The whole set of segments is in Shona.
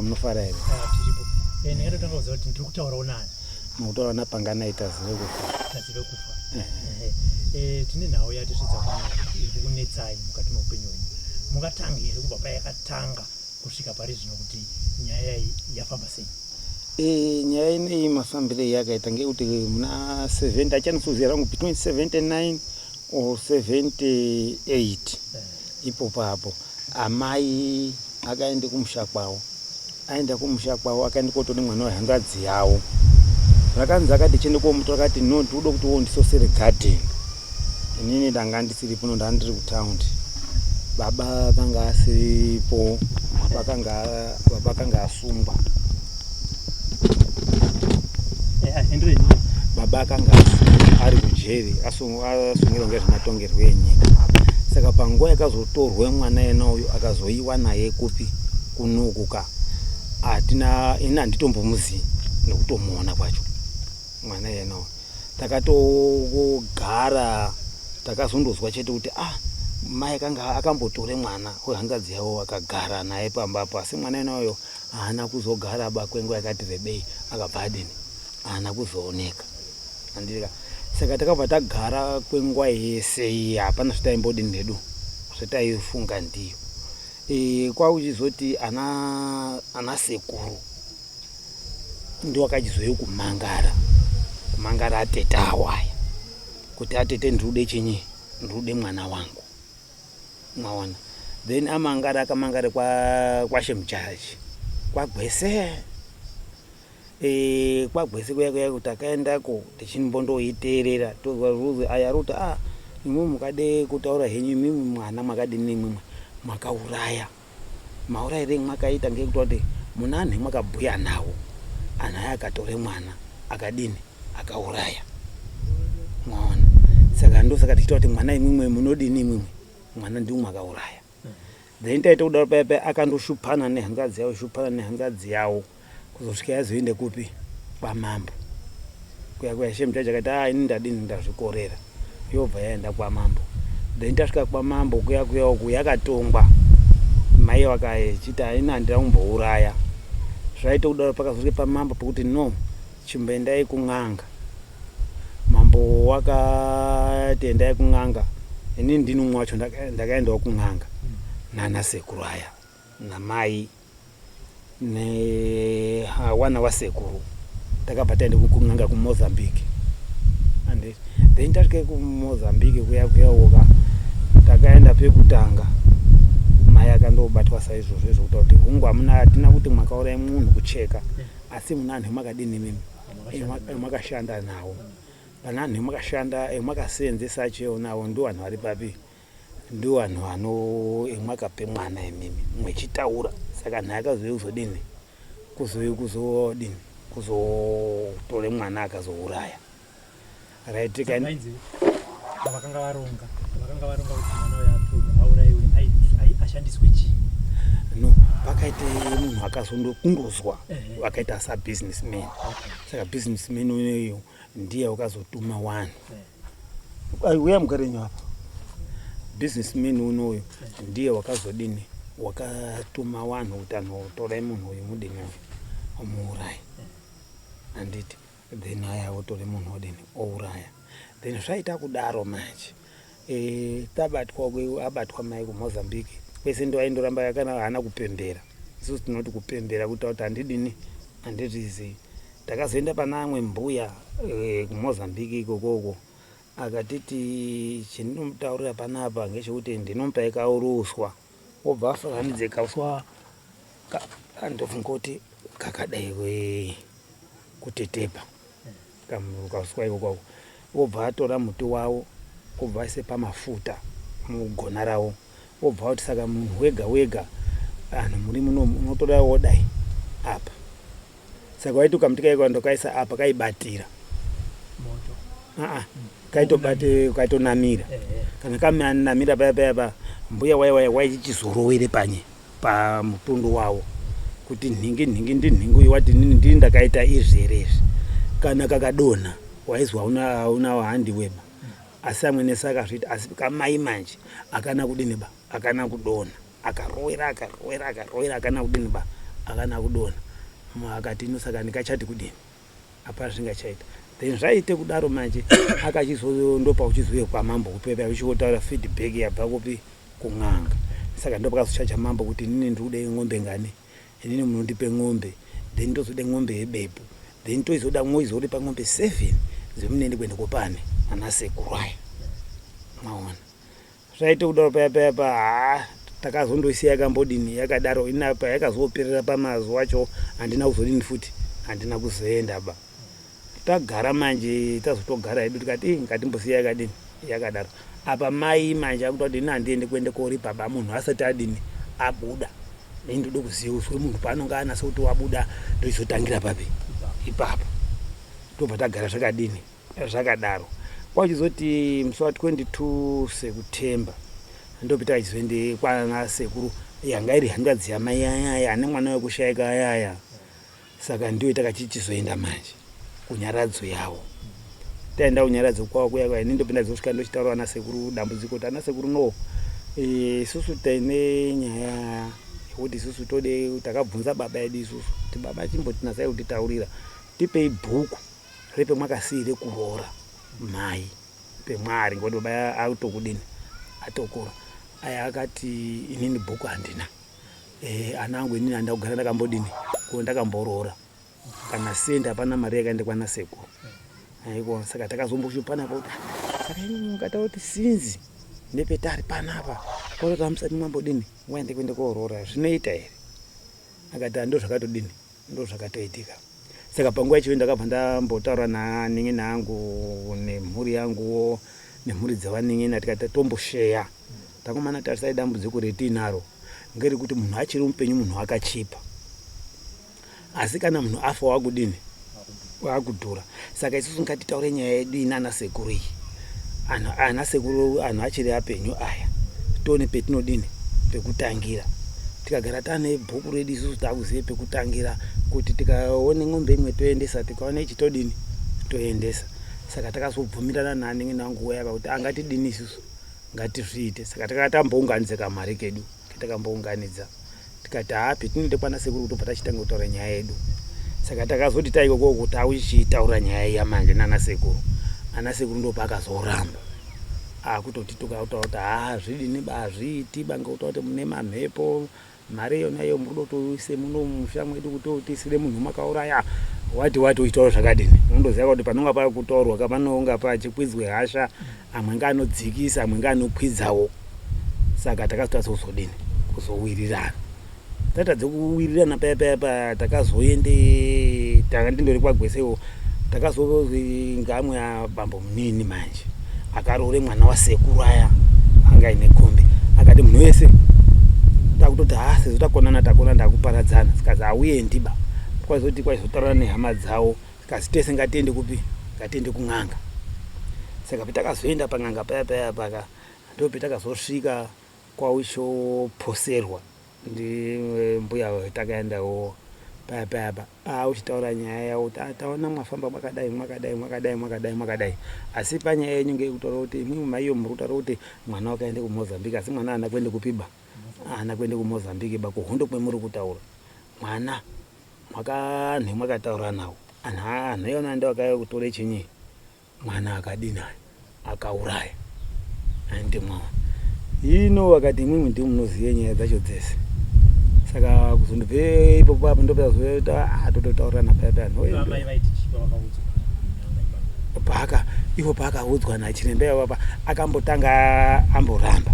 Munofara here? Ah, tiripo. Eh, ndingatotanga kuziva kuti ndiri kutaurawo nani. Mukutaura naPanganai Tazive Kufa. Tazive Kufa. Eh. Eh, tine nhau yatisvitsa kuno iri kukunetsai mukati meupenyu hwenyu. Mungatanga here kubva payakatanga kusvika pari zvino kuti nyaya iyi yafamba sei? E, nyaya ineyi mafambire yakaita ngekuti muna 70 achandifuziya rangu between 79 or 78 ipopo apo amai akaenda kumusha kwavo aenda kumusha kwavo akaenda kotora mwana wehanzvadzi yavo vakanzi akati chiende komutora akati no ndikuda kuti wondisosere garden inini ndanga ndisiripo no ndandiri kutaundi baba akanga asiripo baba akanga asungwa eh, baba akanga ari kujeri asungirwa ngezvematongerwo enyika saka panguva yakazotorwa mwana yena uyu akazoiwa naye kupi kunoku ka hatina ini handitombomuzivi nekutomuona kwacho mwana yena uyu takatogara takazondozwa chete kuti ah mai akanga akambotore mwana wehanzvadzi yavo akagara naye pamba apo asi mwana yena uyo haana kuzogara ba kwenguva yakati rebei akabva adini haana kuzooneka andika saka takabva tagara kwenguva yese iyi hapana zvataimbodini hedu zvataifunga ndiyo e, kwakuchizoti ana ana sekuru ndiwakachizouya kumangara kumangara atete awaya kuti atete ndirude chinyi ndirude mwana wangu mwaona then amangara akamangara kwashe mujaji kwagwese e, kwagwese kuya kuya kuti akaendako tichimbondoiteerera tozwa ruzi aya ari kuti a ah, imwe mukade kutaura henyu imimi mwana mwakadini imwimwe mwakauraya mauraire mwakaita ngekuti kuti muna anhu mwakabhuya nawo anhu aya akatore mwana akadini akauraya mwaona saka ndosaka tichita kuti mwana imwimwe munodini imwimwe mwana ndiumwe akauraya then taita kudaro paya paya akandoshupana nehanzvadzi yawo shupana nehanzvadzi yawo kuzosvika yazoende kupi kwamambo kuya kuya shemu chacho akati ah ini ndadini ndazvikorera yobva yaenda kwamambo then tasvika kwamambo kuya kuya uku yakatongwa mai vakachiti haina handina kumbouraya zvaita kudaro pakazosvika pamambo pekuti no chimboendai kun'anga mambo wakati endai kun'anga ini ndini umwe wacho ndakaendawo kun'anga nana sekuru aya namai newana wasekuru takabva taenda kun'anga kumozambique and then tasvike kumozambique kuya kuya uka takaenda pekutanga mai akandobatwa saizvozvo izvo kuta kuti hungu hamuna hatina kuti mwakauraya munhu kucheka asi muna anhu makadini mimi makashanda nawo pana anhu emakashanda emakasenzesa acho nawo ndo vanhu vari papi ndo vanhu vano emwakape mwana imimi mwechitaura saka nhaye akazouya kuzodini kuzouya kuzodini kuzotore mwana akazouraya right vakanga varonga vakanga varonga kuti mwana uyo atorwe auraiwe ashandiswe chii no pakaita munhu akazondokundozwa vakaita sabusinessman saka businessman uyoyo ndiye wakazotuma wanhu uya mugarenyu apa businessman unoyo ndiye wakazodini wakatuma wanhu kuti anhu torai munhu uyu mudini uyu muurayi handiti then aya otore munhu odini ouraya then zvaita kudaro manje e, tabatwa abatwa mai kumozambique kwese ndo aindoramba kana haana kupembera isusu tinoti kupembera kuita kuti handidini handizvizii takazoenda pana amwe mbuya e, kumozambique ikokoko akatiti chindinomutaurira panapa ngechekuti ndinomupa ikauruswa obva afananidze kauswa andofunga kuti kakadai kutetepa kauswa ikokoko obva atora muti wawo obva aise pamafuta mugona rawo obva kuti saka munhu wega wega anhu muri muno unotoda wodai apa saka waiti ukamuti kaiko ndokaisa apa kaibatira aa kaitobate kaitonamira kana kanamira paya paya pa mbuya waya waya waichizorowere panye pamutundu wawo kuti nhingi nhingi ndinhingi uyu wati nini ndini ndakaita izvi here izvi kana kakadonha waizwa hauna handiweba asi amwene saka azviita asi kamai manje akana kudini ba akana kudonha akarowera akarowera akarowera akana kudini ba Akana kudonha. Akati ino saka ndingachati kudini? Hapana zvingachaita. Then zvaite kudaro manje akachizondopa uchizouya kwamambo kupepa uchikotaura feedback yabva kupi kun'anga. Saka ndopakazochaja mambo kuti inini ndikude ng'ombe ngani? Inini munondipe ng'ombe then ndozode ng'ombe yebepu then toizoda moizoripa ng'ombe 7 dzemunende kuende kopane ana sekuru aya. Maona. Zvaita kudaro paya paya pa haa takazondoisiya yakambodini yakadaro ini apa yakazoperera pamazuva acho handina kuzodini futi handina kuzoenda ba tagara manje tazotogara hedu tikati ii ngatimbosiya yakadini yakadaro apa mai manje akuta kuti ini handiendi kuende koripa ba munhu asati adini abuda ini ndode kuziva uswe munhu paanonge anasa kuti wabuda ndoizotangira papi ipapo tobva tagara zvakadini Zvakadaro, kwachizoti musi wa 22 Sekutemba ndopita achizoende kwana sekuru yanga iri hanzvadzi yamai ayaya ane mwana wekushaika ayaya saka ndiyo takachichizoenda manje kunyaradzo yavo taenda kunyaradzo kwavo kuya kuya ini ndopinda dzosvika ndochitaura ana sekuru dambudziko kuti ana sekuru no eh, isusu taine nyaya yekuti isusu tode takabvunza baba edu isusu kuti baba chimbotinasai kutitaurira tipei bhuku Repemwakasiire kuroora mai pemwaari ngekuti baba atokudini atokura aya akati inini bhuku handina e, ana angu inini handina kugara ndakambodini ko ndakamboroora kana sendi hapana mari yakaenda kwana sekuru aiko saka takazomboshupa kuti ah, saka ini mukataura kuti sinzi nepetari panapa kototi hamusati mwambodini waende kuende kooroora zvinoita here akati ndozvakatodini ndozvakatoitika Saka panguva ichoyo ndakabva ndambotaura nanin'ina angu nemhuri yanguwo nemhuri dzevanin'ina tikati tombosheya. Takomana tarisai dambudziko retiinaro ngerekuti munhu achiri mupenyu munhu akachipa asi kana munhu afa wakudini wakudhura saka isusu ngatitaure nyaya yedu inana sekuru iyi anhu ana sekuru anhu achiri apenyu aya tione petinodini pekutangira tikagara tane bhuku redu isusu takuzive pekutangira kuti tikaone ng'ombe imwe toendesa tikaona ichi todini toendesa saka takazobvumirana nanin'ina wangu uya kuti angatidini isusu ngatizviite saka takanga tambounganidza kamari kedu katakambounganidza tikati haa petinoenda kwana sekuru kutobva tachitanga kutaura nyaya yedu saka takazoti taikoko takuchichitaura nyaya iya manje nana sekuru ana sekuru ndopaakazoramba akutoti tukataura kuti haa zvidini ba hazviiti ba ngekuti kuti mune mamhepo mari yona iyo muri kuda kutoise muno mumusha mwedu kuti utiisire munhu makauraya wati wati uchitaura zvakadini unondoziva kuti panonga pakutaurwa ka panonga pachikwidzwe hasha amwe ngaanodzikisa amwe ngaanokwidzawo saka takazotadza kuzodini kuzowirirana tatadza kuwirirana paya paya pa takazoende tanga ndindori kwagwesewo takazozi ngamwe abambo munini manje akaroore mwana wasekuru aya anga aine kombi akati munhu wese takutoti ha sezvo takonana takona ndakuparadzana zikazi hauendi ba kwaizoti kwaizotaurana nehama dzawo zikazi tese ngatiende kupi ngatiende kun'anga saka petakazoenda pan'anga paya paya paka ndopetakazosvika kwauchoposerwa ndimbuya takaendawo paya paya pa ah, uchitaura nyaya yawo kuti ah, taona mwafamba mwakadai mwakadai mwakadai mwakadai mwakadai asi panyaya yenyu ngeyekutaura kuti imwimwi maiyo muri kutaura kuti mwana wakaende kumozambique asi mwana haana kuende kupiba haana kuende kumozambique ba kuhondo kwemuri kutaura mwana mwakanhe mwakataura nawo anhu anhu iyona ndo akauya kutore chinyi Mwana akadini ayo akauraya aende mwaona hino vakati imwimwi ndimi munoziva nyaya dzacho dzese saka kuzondobve ipopo apo ndopazoita ah, tototaurirana paya paya paka ivo paakaudzwa nachiremba ivapa akambotanga amboramba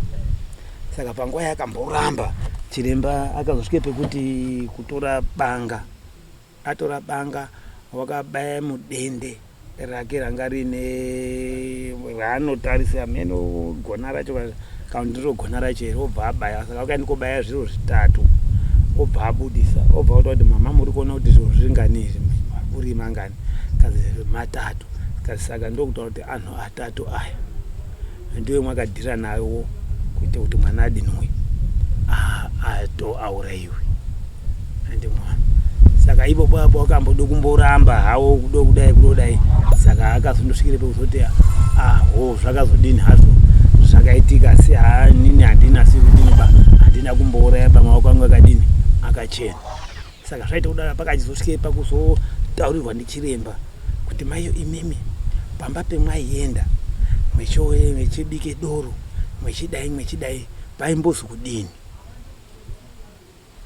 saka panguva yakamboramba chiremba akazosvike pekuti kutora banga Atora banga wakabaya mudende rake ranga riine raanotarisa hameno gona racho kana ndiro gona racho here obva abaya saka wakaenda kobaya zviro zvitatu obva abudisa obva ota kuti mama muri kuona kuti zviro zvingani izvi maburi mangani kazi matatu kazi saka ndokutaura kuti anhu atatu aya ndiwe mwakadhira nawo kuita kuti mwana adinwe ato auraiwe ende mwana saka ipo papo akamboda kumboramba hawo kudo kudai kudo kudai saka akazondosvikire pekuzoti aho zvakazodini hazvo zvakaitika asi hanini handina asi kudini ba handina kumbouraya ba maoko angu akadini akachena. Saka zvaita kudaro pakachizosvike pakuzotaurirwa ndichiremba kuti maiyo imimi pamba pemwaienda mwechibike doro mwechidai mwechidai paimbozi kudini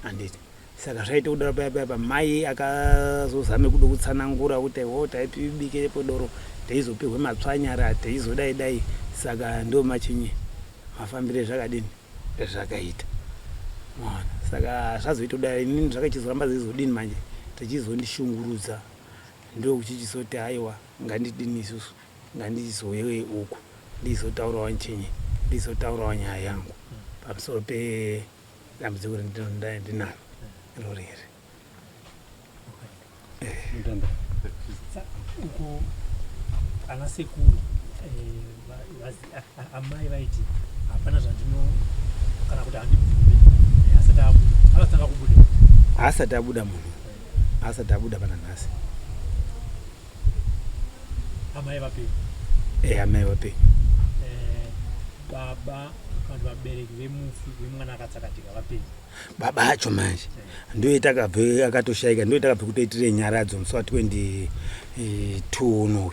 handiti. Saka zvaita kudaro paya paya pamai akazozame kuda kutsanangura kuti ho taibikepo doro taizopihwe matswanyara taizodai dai saka ndo machinyi mafambire zvakadini zvakaita maona saka zvazoita kudai inini zvakachizoramba zveizodini manje tichizondishungurudza ndokuchichizoti haiwa ngandidini isusu ngandichizouye uku ndizotaurawo chinyi ndizotaurawo nyaya yangu pamusoro pedambudziko randinaro irori iri. Uko ana sekuru amai vaiti hapana zvandino kana kuti handibvume asati abuda akatanga kubuda asati abuda munhu asati abuda pana nhasi amai vapenyu eh amai vapenyu eh baba kana vabereki vemufi vemwana akatsakatika vapenyu Baba acho manje ndiyo takabve akatoshaika ndiyo takabve kutoitire nyaradzo musi wa 22 unoyu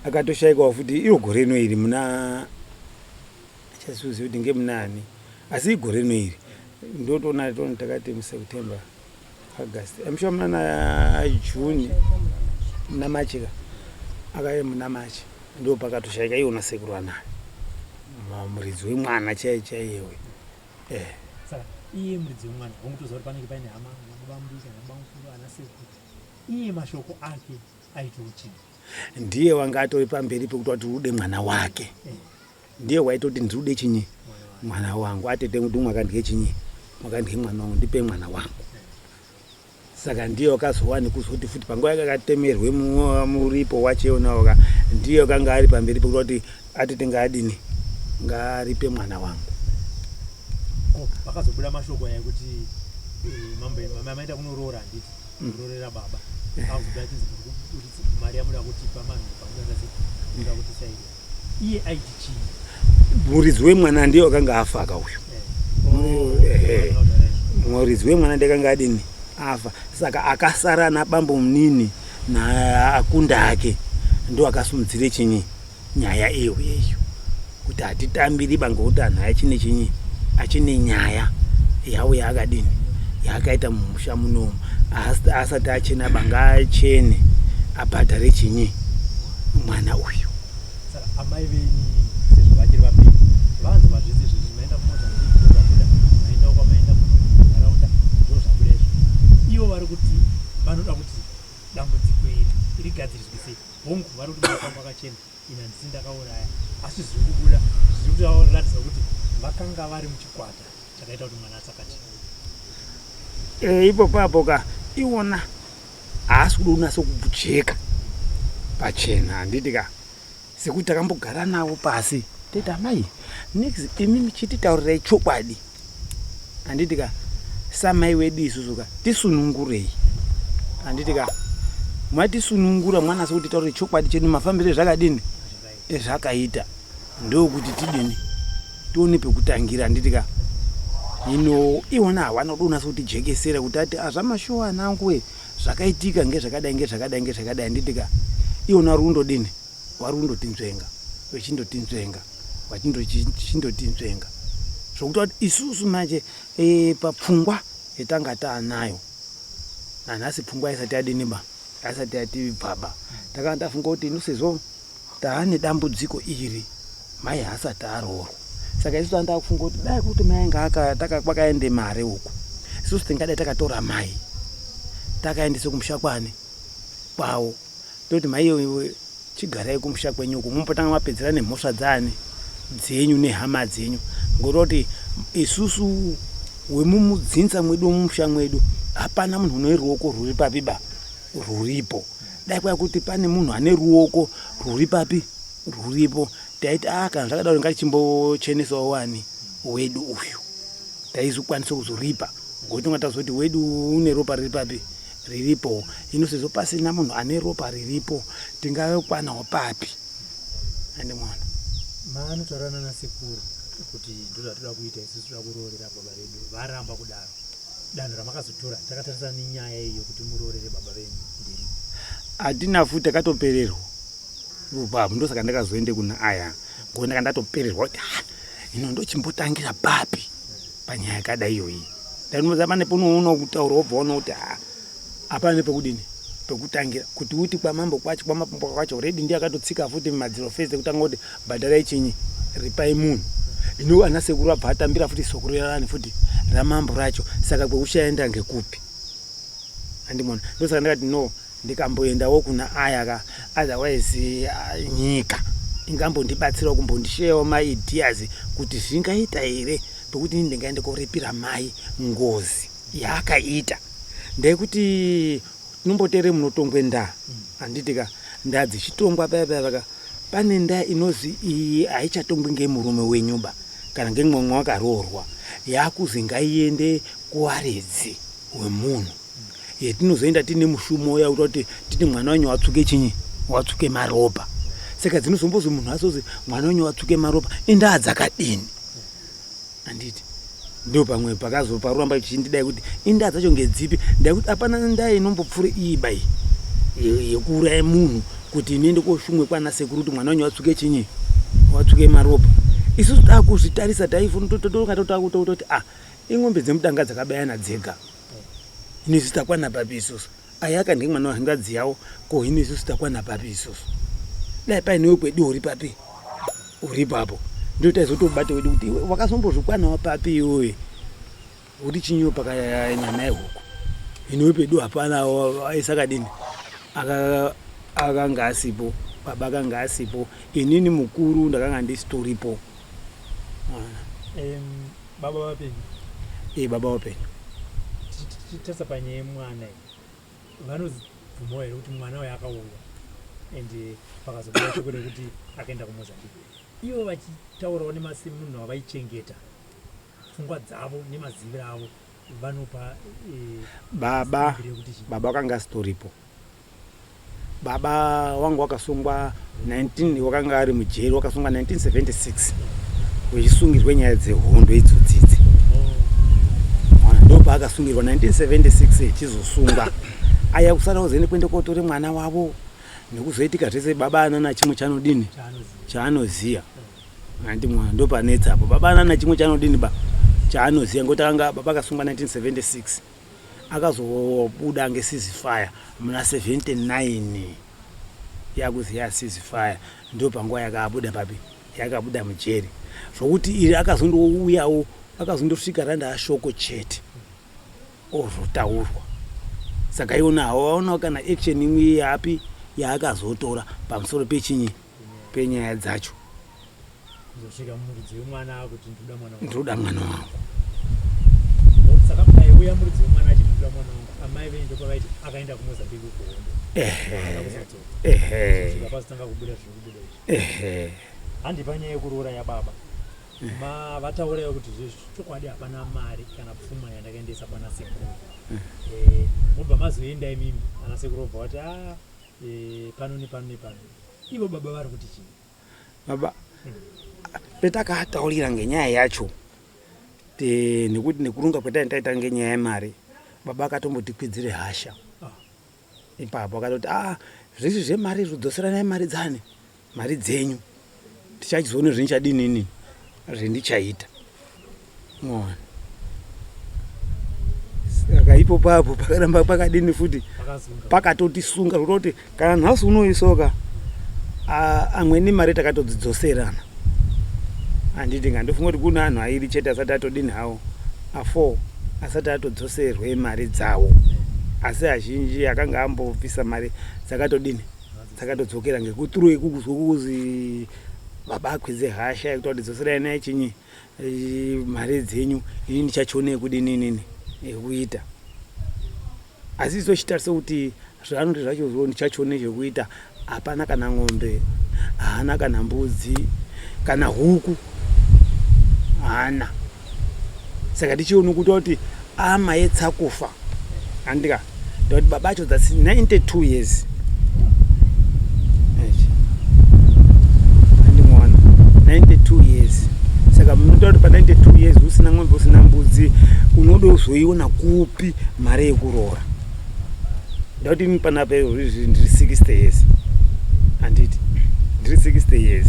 akatoshaikawo futi iro gore rino iri muna achasiuzivi kuti ngemunani asi igore rino iri ndotoona toni takati museptember august I'm sure muna na june muna machi ka akauya muna machi ndo pakatoshaika iwona sekuru anani muridzi wemwana chaiye chaiyewe Eh. Saka iye muridzi wemwana hongu toziva kuti panenge paine hama ana baba mudiki ana baba mukuru ana sekuru iye mashoko ake aitiwo chii? Ndiye wanga atori pamberi pekuti wati ude mwana wake eh. Ndiye waitoti ndiri ude chinyi mwana wangu atete kuti mwakandye chinyi mwakandye mwana wangu ndipe mwana wangu eh. Saka ndiye wakazowa nekuzoti futi panguva yake akatemerwe muripo wacho waka ndiye wakanga ari pamberi pekuti kuti atete ngaadini ngaaripe mwana wangu. Ko pakazobuda mashoko aya ekuti eh, mambo maenda kunoroora handiti mm. kuroorera baba eh. akuzobuda achinzi kuti mari yamuda kutipa manhu pamuda muda kutisairira iye aiti chii? Muridzi wemwana ndiye wakanga afaka uyu. Eh. Oh, muridzi wemwana ndiye akanga adini afa saka akasara nabambo munini naakunda ake ndo akasumudzire chinyi nyaya iyo yeyo kuti hatitambiri ba ngokuti anhu achine chinyi achine nyaya yawo yaakadini yaakaita mumusha munomu asati achena ba ngaachene abhadhare chinyi mwana uyu Saka amai venyu sezvo vachiri vapenyu vanzwa zvese izvezvi maenda kuMozambique ndozvabuda maendawo kwamaenda kuno munharaunda ndozvabuda izvo ivo vari kuti vanoda kuti dambudziko iri rigadziriswe sei hongu vari kuti maoko angu akachena ini handisi ndakauraya asi zviri kubuda zviri kuratidza kuti vakanga vari muchikwata chakaita kuti mwana atsakatike e, ipopo apo ka iwona haasi kuda kunatso kujeka pachena handiti ka sekuti takambogara navo pasi toti amai next imi chititaurirai chokwadi handiti ka samai wedu isusu ka tisunungurei handiti ka matisunungura mwanase kuti taure chokwadi chedu mafambiro ezvakadini ezvakaita ndokuti tidini tione pekutangira handiti ka hino iwona hawana kuda kunasa kutijekesera kuti ati azvamashuwa ah, anangu we zvakaitika ngezvakadai ngezvakadai ngezvakadai handiti ka iwona vari kundodini vari kundotinzvenga vechindotinzvenga vachindotinzvenga zvokuti kuti isusu manje e, papfungwa yatanga taanayo nanhasi pfungwa isati yadini ba asati yatibvaba takanga tafunga kuti ino sezvo Taane dambudziko iri mai haasati aroorwa saka isu tanga takufunga kuti dai kuti mai anga aka kwakaende mari uku isusu tingadai takatora mai takaendese kumusha kwani kwavo toti mai iwe chigarai kumusha kwenyu uku mumbotanga mapedzera nemhosva dzaani dzenyu nehama dzenyu ngoroti isusu wemumudzinza mwedu mumusha mwedu hapana munhu une ruoko rwuri papi ba rwuripo dai kwaya kuti pane munhu ane ruoko rwuri papi rwuripo taiti a kana zvakadaro ngatichimbochenesawo wani wedu uyu taizokwanisa kuzoripa ngokuti tonga tazoti wedu une ropa riri papi riripo hino sezvo pasina munhu ane ropa riripo tingakwanawo papi ande mwana maanotaurana nasekuru kuti ndozvatoda kuita isusu toda kuroorera baba vedu varamba kudaro. Danho ramakazotora takatarisana nenyaya iyi yokuti muroorere baba venyu ndiri. Hatina futi, takatopererwa ipapo. Ndosaka ndakazoende kuna aya, ngokuti ndanga ndatopererwa kuti ha, ino ndochimbotangira papi panyaya yakadai iyoyi. Ndanoza pane paunoona kutaura, wobva waona kuti ha, hapana nepekudini, pekutangira kuti uti kwamambo kwacho, kwamambo kwacho already ndiye akatotsika futi madziro first ekutanga kuti bhadharai chinyi, ripai munhu. Ino ana sekuru abva atambira futi soko rerani futi ramambo racho. Saka kwekuchaenda ngekupi? Andimona. Ndosaka ndakati no, ndikamboendawo kuna aya ka, otherwise nyika ingambondibatsirawo kumbondishayawo maideas kuti zvingaita here pekuti ini ndingaende koripira mai ngozi yaakaita. Ndeyekuti tinombotere munotongwe ndaa, handiti ka? Ndaa dzichitongwa paya paya paka pane ndaa inozi iyi haichatongwi ngemurume wenyuba kana ngemwamwe wakaroorwa, yakuzi ngaiende kuvaridzi wemunhu, yetinozoenda tine mushumo uya kuti titi mwana wenyu watsvuke chinyi, watsvuke maropa. Saka dzinozombozi munhu azozi mwana wenyu watsvuke maropa, indaa dzakadini? Handiti ndo pamwe pakazoparuramba chichindidai kuti indaa dzacho ngedzipi? Ndaikuti hapana ndaa inombopfuura iyi bai yekuuraya munhu kuti inoende koshumwe kwana sekuru kuti mwana wenyu watsvuke chinyi, watsvuke maropa. Isusu takuzvitarisa taifunga tototi ah, ing'ombe dzemudanga dzakabayana dzega. Hino isusu takwana papi isusu? Ayaka ndemwana wahanzvadzi yawo ko, hino isusu takwana papi isusu? Dai painewe kwedu uri papi, uri ipapo, ndo taizotobata wedu kuti iwe wakazombozvikwanawo papi, iwewe uri chinyiwo pakanyama yehuku. Hino pedu hapana aisakadini, akanga asipo baba, akanga asipo, inini mukuru ndakanga ndisitoripo. Baba vapenyu? E, baba vapenyu. Tichitarisa panyaya yemwana iyi, vanobvumawo here kuti mwana uyo akauya and pakazobuda shoko rekuti akaenda kuMozambique, ivo vachitaurawo nemasemunhu avaichengeta, pfungwa dzavo nemaziviro avo vanopa Baba mbiri yekuti chii? Baba wakanga asitoripo. Baba wangu wakasungwa 19, wakanga ari mujeri, wakasungwa 1976 wechisungirwe nyaya dzehondo idzodzidzi. Ona, ndo paakasungirwa 1976 echizosungwa aya kusara kuzoende kuende kotore mwana wavo nekuzoitika zvese. Baba anana chimwe chanodini Chaanoziva. Chaanoziya, handi mwana ndo panetsapo. Baba anana chimwe chanodini ba chaanoziya, ngokuti akanga baba akasungwa 1976, akazobuda ngeceasefire muna 79, yakuzi yaceasefire, ndo panguva yakabuda papi, yakabuda mujeri. Zvokuti iri akazondouyawo, akazondosvika randa ashoko chete ozotaurwa. Saka iona hawaonawo kana action imwe yapi yaakazotora pamusoro pechinyi, penyaya dzacho. Kuzosvika muridzi wemwana akuti ndinoda mwana wangu. Ndinoda mwana wangu. Saka paiuya muridzi wemwana achiti ndinoda mwana wangu, amai venyu ndopavaiti akaenda kuMozambique kuhondo. Akuzodzoka. Kusvika pazotanga kubuda zviri kubuda izvi. Handi panyaya yekuroora yababa, ma vataurayo kuti zvezvi chokwadi hapana mari kana pfuma yandakaendesa kwana sekuru. Mobva mazoenda imimi, ana sekuru obva vati a pano nepano nepano. Ivo baba vari kuti chii? Baba petakataurira ngenyaya yacho nekuti nekurunga kwetainge taita ngenyaya yemari, baba akatombotikwidzire hasha. Ipapo akatoti a zvisi zvemari izvo, dzoseranai mari dzani, mari dzenyu, tichachizoone zvindichadini inini zvendichaita. Mona, saka ipo papo pakaramba pakadini futi? Pakasunga. Pakatotisunga zvototi kana nhasi unoisoka amweni mari takatodzidzoserana, handiti? Ngandifunga kuti kune anhu airi chete asati atodini hawo, a4 asati atodzoserwe mari dzawo, asi azhinji akanga ambobvisa mari dzakatodini, dzakatodzokera ngekuturu yekukuzwa kuzi baba akwidze hasha yekuti kuti dzoserai naye chinyi, mari dzenyu, ini ndichachiona yekudini inini yekuita. Asi izochitarisa kuti zvaanoti zvacho zvo ndichachione chekuita, hapana kana ng'ombe haana, kana mbudzi, kana huku haana. Saka tichiona kuti ama yetsakufa, handika? Ndikuti baba acho, that's 92 years. Eish. Andimona 92 years. Saka munotaura kuti pa 92 years usina ng'ombe usina mbudzi unoda kuzoiona kupi mari yekuroora? Ndakuti ini panapa izvi ndiri 60 years, handiti ndiri 60 years.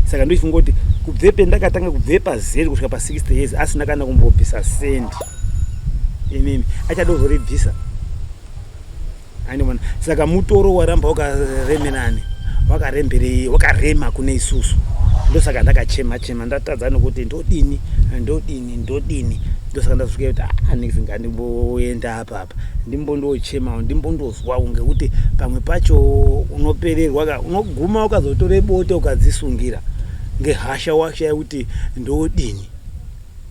Saka ndochifunga kuti kubve pendakatanga kubve pazero kusvika pa 60 years asina kana kumbobvisa sendi, imimi achada kuzoribvisa andimona. Saka mutoro waramba wakaremerani, wakaremberei, wakarema kune isusu. Ndosaka ndakachema chema, ndatadza nokuti ndodini, ndodini, ndodini. Ndosaka ndazosvika kuti ah, nix, ngandimboenda apa apa, ndimbondochemawo, ndimbondozwawo, ngekuti pamwe pacho unopererwa ka, unoguma ukazotore bote ukadzisungira ngehasha, washaya kuti ndodini,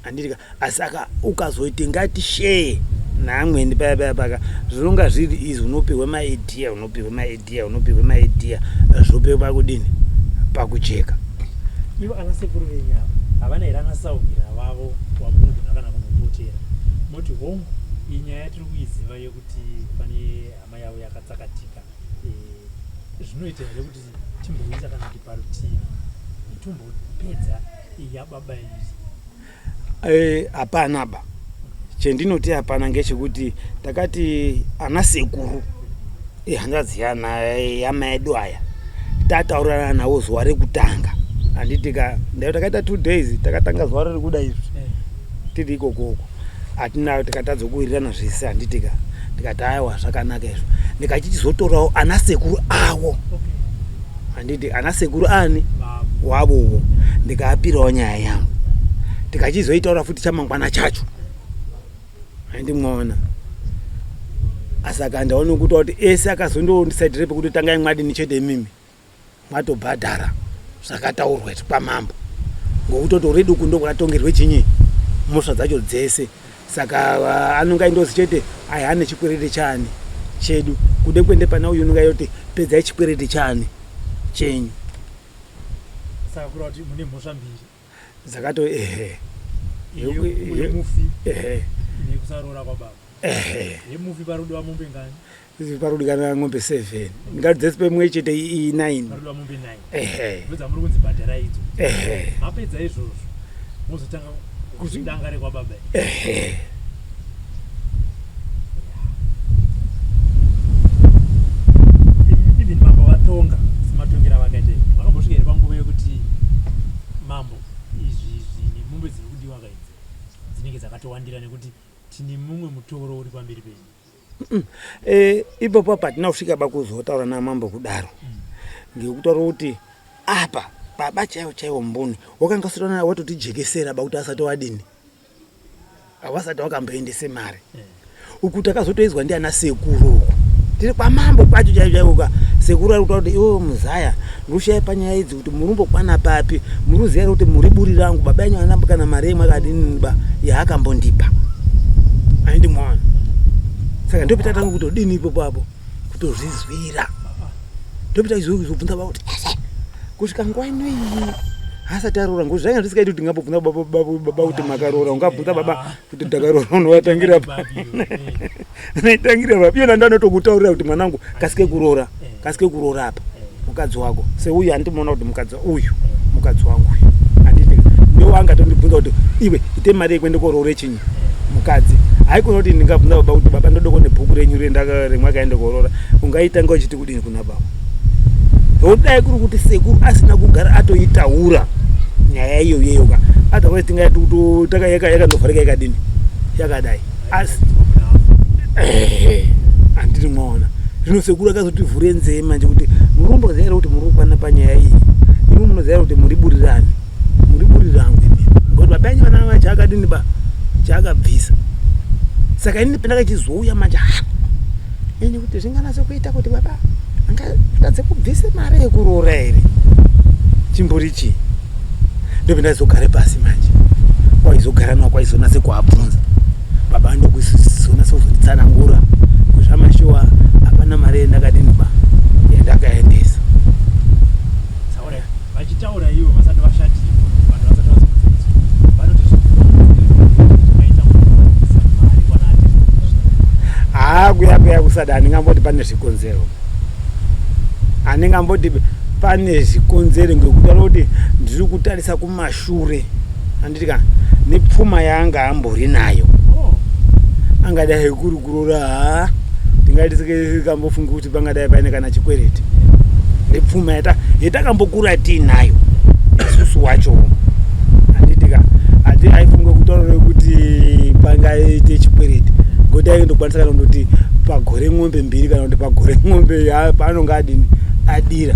handiti ka? Asi aka ukazoite ngati share naamweni paya paya paka zvinonga zviri izvi, unopihwe maidea, unopihwe maidea, unopihwe maidea, zvope pakudini, pakujeka. Ivo ana sekuru venyu ava havana here ana sahwira vavo wamunogona kana kunopotera moti hongu, iyi nyaya yatiri kuiziva yekuti pane hama yavo yakatsakatika, zvinoita here kuti timboisa kana kuti parutivi tombopedza yababa iyi? Hapana ba, chendinoti hapana ngechekuti takati ana sekuru ihanzvadzi yamai edu aya, tataurirana navo zuva rekutanga, handiti ka? Ndai takaita 2 days, takatanga zuva riri kuda izvi tiri ikokoko, hatina tikatadza kuwirirana zvese, handiti ka? Ndikati aiwa, zvakanaka izvo. Ndikachichizotorawo ana sekuru avo, handiti ana sekuru ani wavowo, ndikaapirawo nyaya yangu, tikachizoitaura futi chamangwana chacho, handimwaona. Asaka ndaona kuti kuti ese akazondondisaidire pekuti tangai mwadini chete, imimi mwatobhadhara zvakataurwa izvi kwamambo, ngokuti already uku ndokwakatongerwe chinyi mhosva dzacho dzese. Saka anonga indozi chete aya ane chikwerete chani chedu, kude kuende pana uyu unonga yoti pedzai chikwerete chani chenyu. Saka kureva kuti mune mhosva mbiri dzakato ehe. Yemufi nekusaroora kwababa. Ehe, yemufi parudiwa mombe ngani? Parudikana ng'ombe 7, ngati dzese pemwe chete i9. Parudiwa mombe 9. Ehe. Ndodzamuri kunzi bhadhara idzo. Ehe. Mapedza izvozvo mozotanga kudanga rekwababa. Ehe. Even mambo vatonga sematongero avakaita, vakambosvika here panguva yekuti mambo izvi izvi nemombe dziri kudiwa kaidzi dzinenge dzakatowandira nekuti tine mumwe mutoro uri pamberi penyu? Ipapo apa hatina kusvika bakuzotaura namambo kudaro, ngekutaura kuti apa baba chaiwo chaiwo mboni wakanga usati watotijekesera ba kuti asati wadini, havasati wakamboendese mari. Uku takazotoizwa ndiana sekuru uku tiri kwamambo kwacho chaivo chaivo ka. Sekuru ari kutaura kuti iwewe muzaya, ndikushaya panyaya idzi kuti murumbokwana papi, muruziva here kuti muri buri rangu, baba yenyu haana kana mari yemwe akadini ba yaakambondipa, aindi mwana. Saka ndopetatanga kutodini ipopo apo kutozvizwira, ndopita izobvunza baba kuti kusvika nguva inoiyi haasati aroora, ngokuti zvanga zvisikaiti kuti ndingambobvunza baba kuti makaroora. Ungabvunza baba kuti ndakaroora, unovatangira pa unoitangira papi? Iyona ndanotokutaurira kuti mwanangu, kasike kuroora, kasike kuroora apa mukadzi wako seuyu, handimuona kuti mukadzi uyu mukadzi wangu uyu, handiti ndo angatondibvunza kuti iwe ite mari yekuende koroore chinyi mukadzi. Haikona kuti ndingabvunza baba kuti baba, ndodoko nebhuku renyu remwakaende koroora, ungaitanga uchiti kudini kuna baba? Zvodai kuri kuti sekuru asina kugara atoitaura nyaya iyoyeyo ka, otherwise tingaiti yakandovharika yakadini yakadai. Asi handiri mwaona, zvino sekuru akazotivhure nzee manje kuti murumboziva here kuti muri kukwana panyaya iyi, imi munoziva kuti muri burirani, muri buri rangu imi, ngokuti baba yenyu vana va chaakadini ba chaakabvisa. Saka inini pendakachizouya manje, ha, ini kuti zvinganatse kuita kuti baba angatadze kubvise mari yekuroora here, chimbori chii? Ndopendazogare pasi manje, kwaizogara nawo, kwaizonatse kuabvunza baba, ndokuzonatsa kuzonditsanangura kuzvamashuwa hapana mari yendakadini ba yandakaendesa. Vachitaura ivo vasati vashatirwa, vanhu vasati vazomudzaidzwa, vanoti zvakaita kuisa mari kwanati. Haa, kuya kuya kusada, handingamboti pane zvikonzero, handingamboti pane zvikonzero, ngekutaura kuti ndiri kutarisa kumashure. Handiti ka nepfuma yaanga ambori nayo Oh. Angadai kuri kuroora haa tingati tikambofunga kuti pangadai paine kana chikwereti nepfuma yetakambokura tiinayo isusu wacho handiti ka hati aifunga kutaura kuti pangaite chikwereti ngokuti aindokwanisa kana kundoti pagore mwombe mbiri kana kuti pagore mwombe paanonga adini adira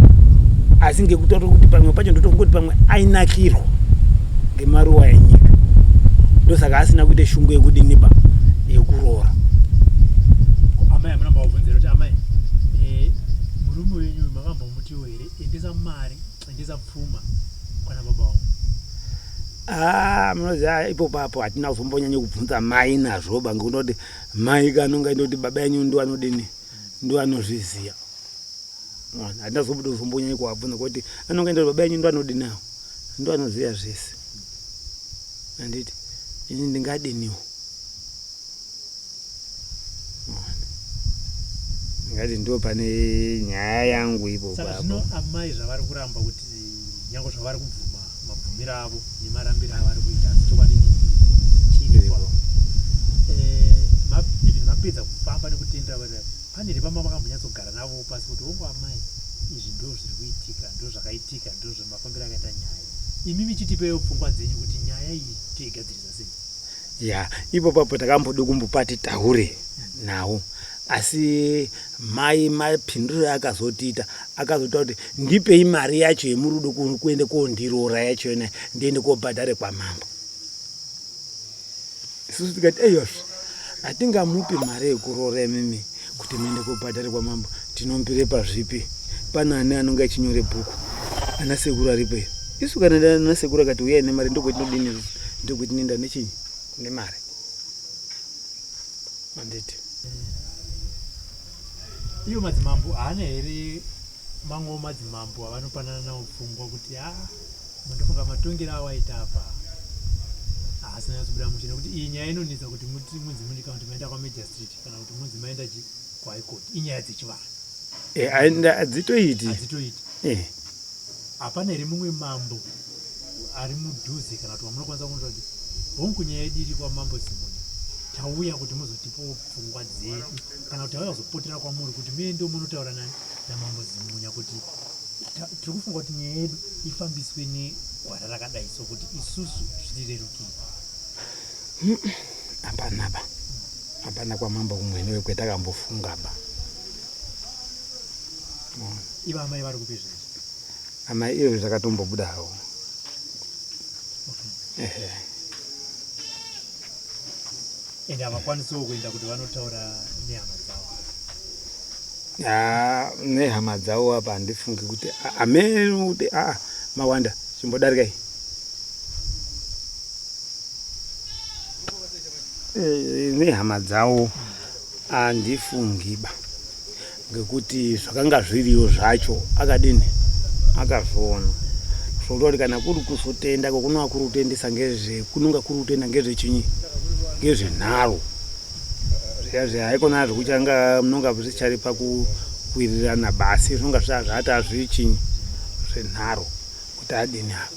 asi ngekutaura kuti pamwe pacho ndotongoti pamwe ainakirwa ngemaruwa enyika ndosaka asina kuita shungu yekudiniba yekuroora. Amai hamuna mbavabvunzira kuti amai eh, murume wenyu makambomutiwo here endesa mari endesa pfuma kwana baba vangu? Ah, munoziva ipopo apo hatina kuzombonyanya kubvunza mai nazvo ba ngekuti mai kanonga indoti baba yenyu ndo anodini ndo anozviziva. Hatina kuzobuda kuzombonyanya kuvabvunza kuti anonga indoti baba yenyu ndo anodini awo ndo anoziva zvese. Handiti ini ndingadiniwo ngati ndo pane nyaya yangu ipo. Saka zvino amai zvavari kuramba kuti nyange zvavari kubvuma mabvumiro avo nemarambiro avari kuita asi chokwadi chiripo. Eh, even mapedza kufamba nekutendera pane here pama makambonyatsogara navo pasi kuti hongu amai izvi ndo zviri kuitika ndo zvakaitika ndo zvemafambiro akaita nyaya imi michitipewo pfungwa dzenyu kuti nyaya iyi toigadzirisa sei? Ya ipo papo takambode kumbopati taure nawo asi mai mapinduriro akazotiita akazotaura kuti ndipei mari yacho yemurudo kuende kondiroora yacho yona ndiende kobhadhare kwamambo. Isusu tikati eyozve hatingamupi mari yekuroora imimi kuti muende kobhadhare kwamambo tinombire pazvipi pana ani anonge achinyore bhuku ana sekuru aripo here isu kana ana sekuru akati uyai nemari ndokwetinodini isusu ndokwetinoenda nechinyi nemari handiti. Iyo madzimambo haana here mamwewo madzimambo avanopanana nawo pfungwa kuti a mundofunga matongero awaita apa haasi nyatsobuda mushe nekuti iyi nyaya inonetsa kuti muti munzi mundi kana kuti maenda kwamagistrate kana kuti munzi maenda chi kuhigh court inyaya dzechivanhu. Hadzitoiti. Hadzitoiti. Hapana here mumwe mambo ari mudhuze kana kuti wamunokwanisa kunotaura kuti hongu nyaya yedu iri kwamambo Zimunya tauya kuti muzotipawo pfungwa dzedu kana kuti tauya kuzopotera kwamuri kuti muendewo munotaura nani namambo Zimunya kuti tiri kufunga kuti nyaya yedu ifambiswe negwara rakadai so kuti isusu zvitirerukire? Hapana ba hapana kwamambo kumwene kwetakambofunga ba. Ivo amai vari kupi izvezvi? Amai iyo zvakatombobuda hawo. Ehe. Ende havakwanisiwo kuenda kuti vanotaura nehama dzavo? Ah, nehama dzavo apa handifungi kuti ameno kuti aa mawanda chimbodarikai. Nehama dzavo handifungiba ngekuti zvakanga zviriyo zvacho akadini akazviona zvokuti kuti kana kuri kuzotenda kokunova kuri kutendesa ngezve kunonga kuri kutenda ngezvechinyi ngezvenharo zviya zviya haikona zvekuchanga munonga zvichari pakuwirirana basi zvinonga zvati azvichinyi zvenharo kuti adini apa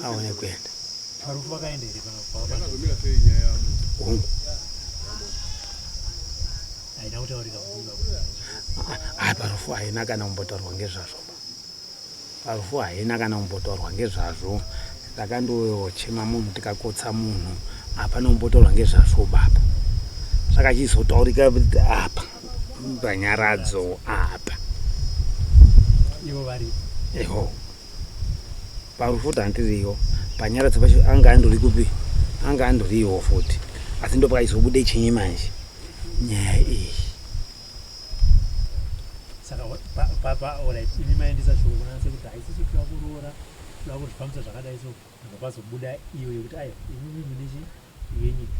aone kuenda. Parufu vakaenda here? Hongu. Haina kutaurika? Ah, parufu haina kana kumbotaurwa ngezvazvo. Parufu haina kana kumbotaurwa ngezvazvo. Takandochema munhu tikakotsa munhu hapana kumbotaurwa ngezvazvo baba. Zvakachizotaurika apa panyaradzo apa. Ivo varipo? Eho. Parufu tandiriyo panyaradzo pacho anga andori kupi anga andoriwo futi asi ndopakaizobude chinyi manje nyaya iyi. Saka alright imi maendesa shoko kuna sekuti haisisi toda kuroora toda kuzvifambisa zvakadai so ndobva pazobuda iyo yekuti aiwa imimi mune chi yenyika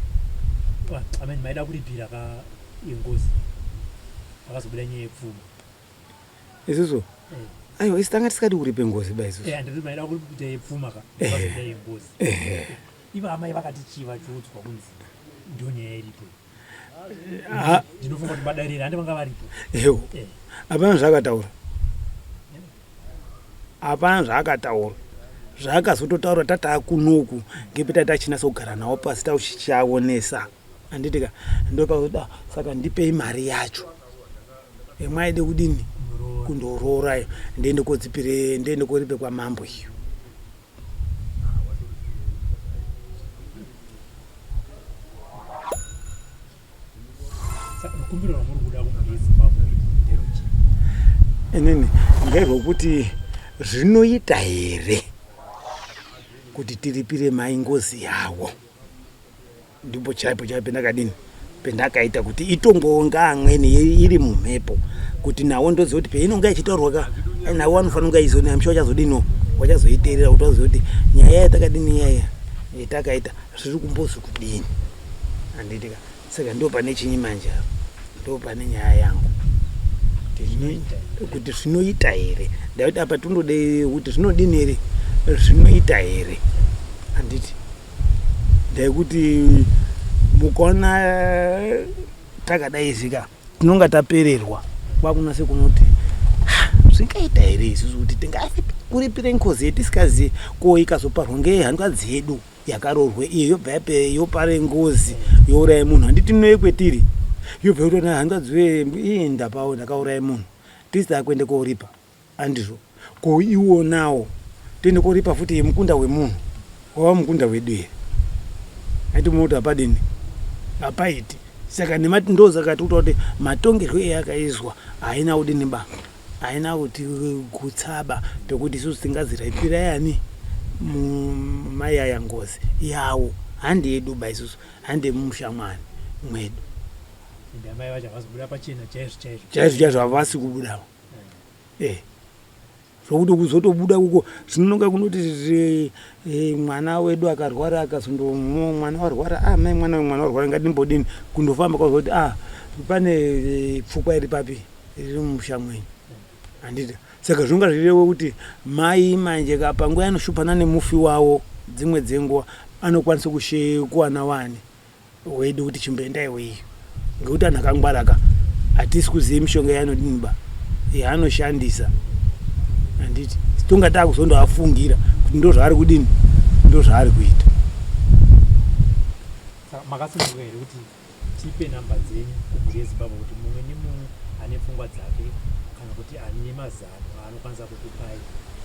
I mean maida kuripira ka yengozi pakazobuda nyaya yepfuma. Isusu aiwa isu tanga tisikadi kuripe ngozi ba isusu. Handiti maida kuita yepfuma ka pazobuda yengozi. Ivo amai vakati chii vachiudzwa kunzi ndo nyaya iripo? Ndinofunga kuti badarira handi vanga varipo. Ewo hapana zvaakataura hapana zvaakataura. Zvaakazototaura tataa kunoku ngepeta tachinasa kugara nawo pasi tauchichaonesa handiti ka ndopakuda saka ndipei mari yacho yemwaide kudini kundoroora ndiende kodzipire ndiende koripe kwamambo iyo. Rukumbiro rwamuri kuda kumhuri yeZimbabwe nderwechii? Inini ngerwekuti zvinoita here kuti tiripire mai ngozi yawo ndipo chaipo chaipo pendakadini pendakaita kuti itongowo ngaamweni iri mumhepo kuti nawo ndoziva kuti peinonga ichitaurwa ka nawo anofanira kunge aizoni amsha wachazodiniwo wachazoiteerera kuti wazive kuti nyaya yatakadini yaya yatakaita zviri kumbozi kudini handiti ka saka ndo pane chinyi manje apa ndo pane nyaya yangu kuti zvinoita here ndakuti apa tondode kuti zvinodini here zvinoita here handiti ndaikuti mukaona takadai zika tinonga tapererwa kwakunase kunoti zvingaita here isusu kuti tingafi kuripire ngozi yetisikazivi ko ikazoparwa ngehanzvadzi yedu yakaroorwa iyo yobva yape yopare ngozi youraya munhu handiti tinouye kwetiri yobva yotona hanzvadzi wee ii ndapawo ndakauraya munhu tisi takuende koripa handizvo ko iwonawo toende koripa futi yemukunda wemunhu wava mukunda wedu here aiti munoti hapadini hapaiti saka nemati ndosaka tikuta kuti matongerwo eyakaizwa haina kudini ba Haina kutigutsaba pekuti isusu tingaziraipira yani mai aya ngozi yawo handi yedu ba isusu handi yemumusha mwani mwedu. Ende amai vacho havasi kubuda pachena chaizvo chaizvo. Chaizvo chaizvo havasi kubudawo. Eh. Zvokuti kuzotobuda kuko zvinonga kunoti eh, mwana wedu akarwara akazondo mwana warwara ah mai mwana mwana warwara ngatimbodini kundofamba kwazoti ah pane eh, pfukwa iri papi riri mumusha mwenyu handiti saka zvinonga zvirewe kuti mai manje ka panguva yanoshupana nemufi wavo dzimwe dzenguva anokwanisa kuwana wani wedu kuti chimboendaiwo iyo ngekuti anhu akangwara ka hatisi kuziva mishonga yaanodini ba yaanoshandisa handiti tonga taakuzondoafungira kuti ndozvaari kudini ndozvaari kuita makasununguka here kuti Tipe number dzenyu kumhuri yeZimbabwe kuti mumwe nemumwe ane pfungwa dzake kana kuti ane mazano aanokwanisa kukupai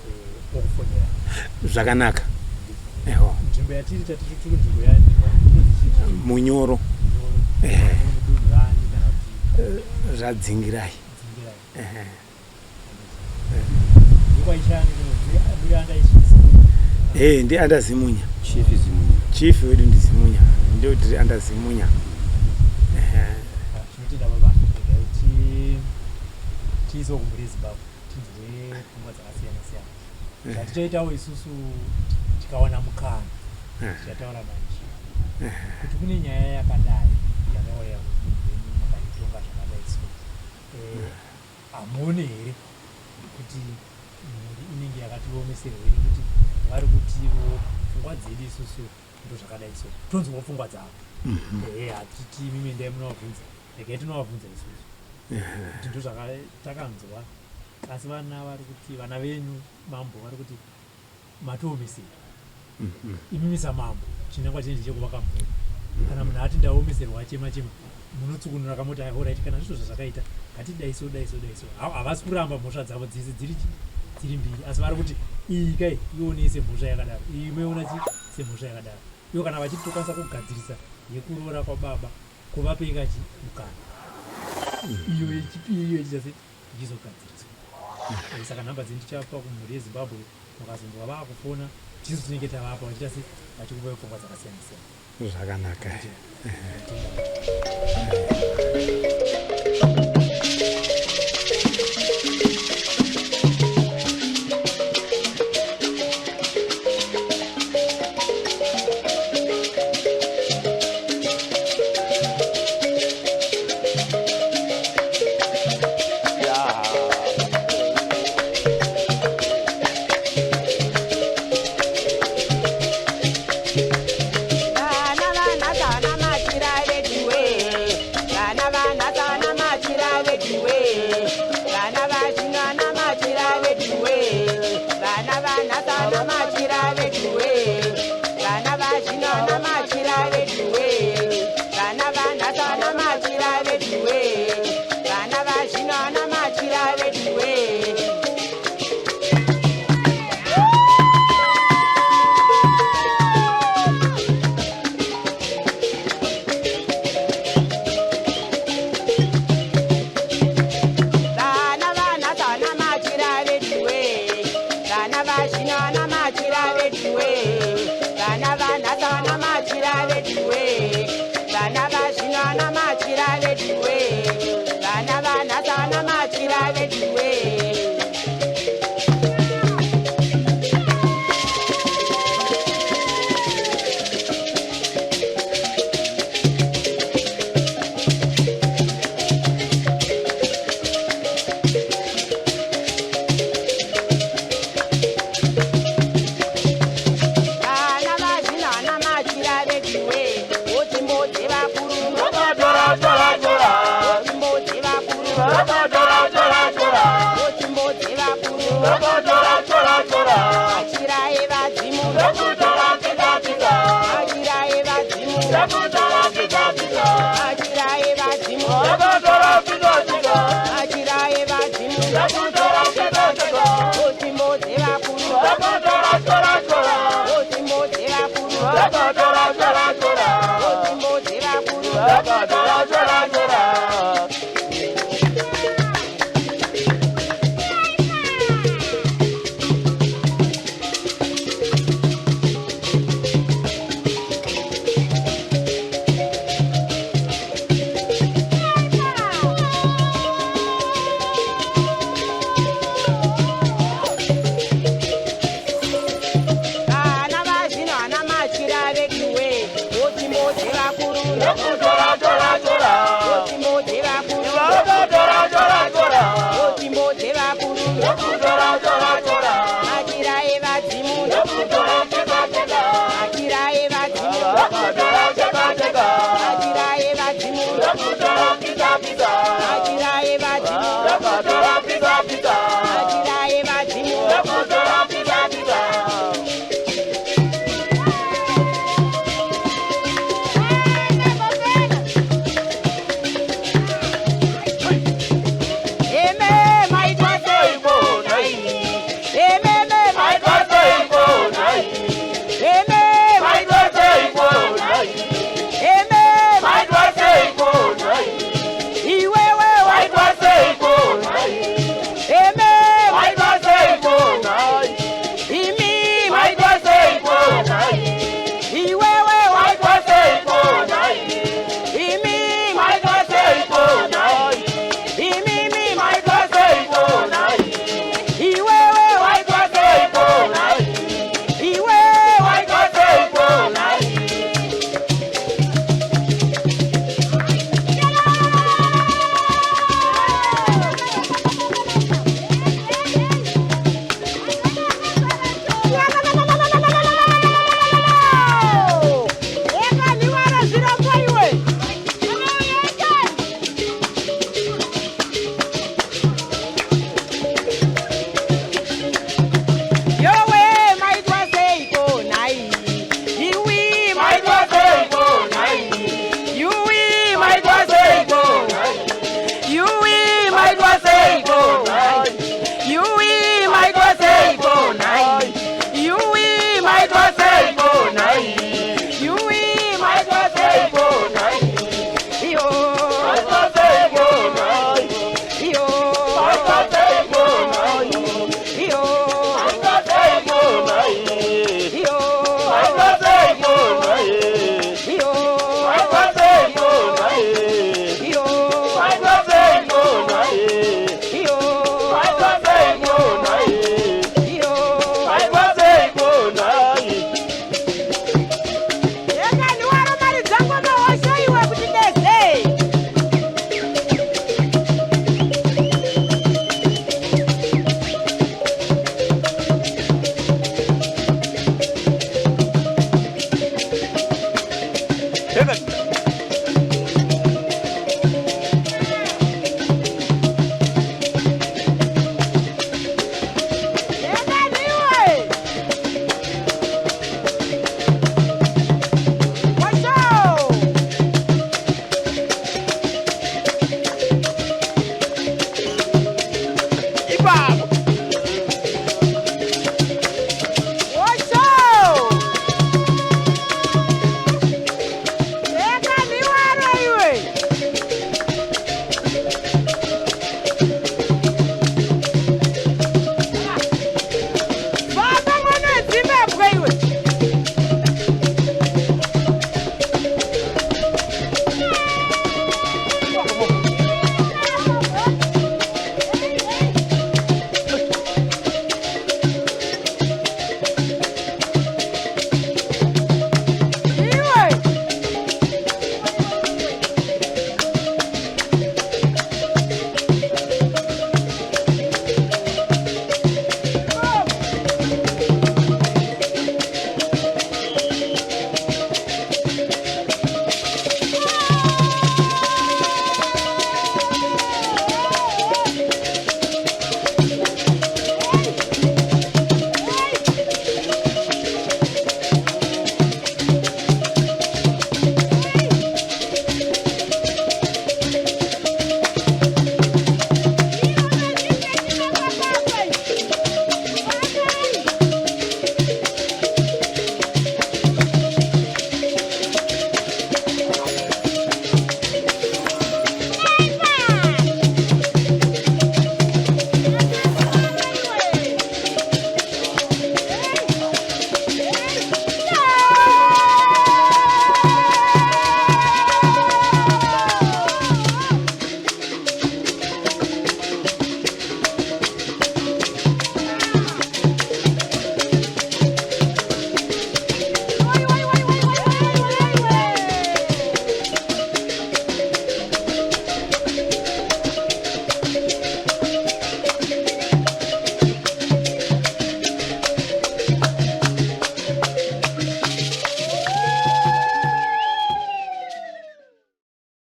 eh, okufonera. Zvakanaka. Eho. Nzvimbo yatiri tati tiri kunzvimbo yani inonzi chii? Munyoro. Munyoro. Ehe. Mudunhu rani kana kuti eh, Radzingirai. Dzingirai. Ehe. Hey, ndi under Zimunya. Chief Zimunya. Chief wedu ndi Zimunya. Ndio tiri under Zimunya. Tinotenda baba regai tiisewo kumhuri yeZimbabwe tinzwe pfungwa dzakasiyana siyana. Zvatichaitawo isusu tikawana mukana tichataura manje kuti kune nyaya yakadai yakauya mudunhu renyu makaitonga zvakadai so. Eh, Hamuone here kuti mhuri inenge yakatiomeserwei nekuti vari kutiwo pfungwa dzedu isusu ndozvakadai so tonzwawo pfungwa dzavo mhm. ehe hatiti imimi endai munovabvunza regai tinovabvunza isusu kuti ndozvakatakanzwa asi vana vari kuti vana venyu mambo vari kuti matoomesera mhm. imimi samambo chinangwa chenyu chekuvaka mhuri kana munhu ati ndaomeserwa achema chema munotsukunura kamota horit kana zvizvo zvazvakaita ngatidaiso daiso daiso havasi kuramba mhosva dzavo dzese dziri dziri mbiri asi vari kuti iyi kai ionei semhosva yakadaro iyi moiona chi semhosva yakadaro ivo kana vachiti tokwanisa kugadzirisa yekuroora kwababa kuvapei kachi mukana iyo yechipiri iyo ichiita ichizogadziriswa eh, saka nhamba dzenyu tichapa kumhuri yezimbabwe mukazonzwa vaakufona tisu tinenge tavapa vachiita se vachikupai pfungwa dzakasiyana siyana zvakanaka Vana vanhasa vana machira veduwe. Vana vanhasa vana machira. vazvino vana machira veduwe. Vana vanhasi vana machira veduwe. Vana vazvino vana machira veduwe. Vana vanhasi vana machira veduwe. Vana vazvino vana machira veduwe. Wotimbodze vakuru. Wotimbodze vakuru. Wotimbodze vakuru. Machira evadzimu. Machira evadzimu. Machira evadzimu. Machira evadzimu. Wotimbodze vakuru. Wotimbodze vakuru. Wotimbodze vakuru.